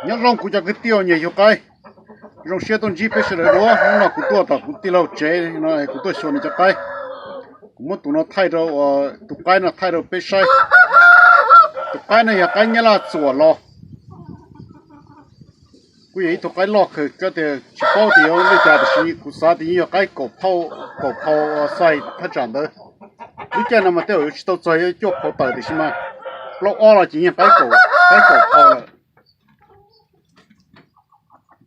Nyob zoo kuv cov kwv tij nyiam yug qaib, zoo siab tuaj ntsib peb sawv daws dua. Hnub no kuv tuaj tom kuv tij laug tsev no, kuv tuaj xyuas nws cov qaib. Kuv muab tus no thaij rau, tus qaib no thaij rau peb saib. Tus qaib no yog qaib Nyab Laj txuam los. Kuj yog ib tug qaib loj kawg, koj tias tsis paub tias yog li cas tiam sis kuv xav tias yeej yog qaib kaum phau, kaum phau xais thaj tsam ntawd. Lub caij no mas tej zaum yuav tsis tau txog cuaj phau tawm tiam sis mas plaub ob los ces yeej qaib kaum, qaib kaum phau lawm.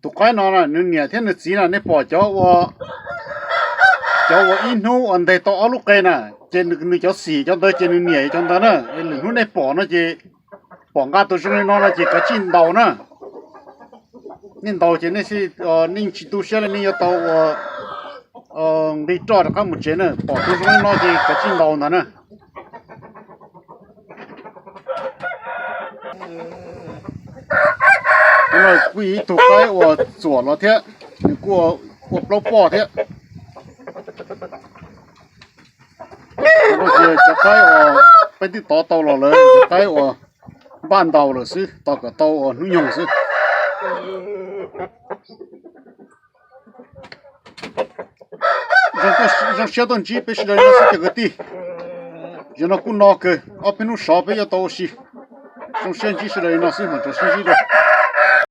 Tus qaib no nws niam thiab nws txiv na, nej pom cov ua, cov ua ib hnub uas nteg tau ob lub qe na, ces nws cov xim cov ntawd ces nws niam cov ntawd na. Lwm hnub nej pom no ces pom nqa tus zoo li no no ces kav tsij ntaus na. Nej ntaus ces nej, nej tsis tu siab li nej yuav tau ua nqis roj rov qab mus tsev na. Pom tus zoo li no ces kav tsij ntaus ntag na. Tus no kuj yog ib tug qaib uas txuam los thiab, nws kuj ua plaub poj thiab. Tus no ces cov qaib uas peb twb tov tau los lawm, cov qaib uas npaj ntaus lawm xwb, tos kom tau uas hnub nyoog xwb. Zoo siab tuaj ntsib peb sawv daws li no xwb cov kwv tij. Zaum no kuj no kawg, ob peb hnub sov peb yuav tau ua si. Zoo siab ntsib sawv daws li no xwb, mam rov sib ntsib dua.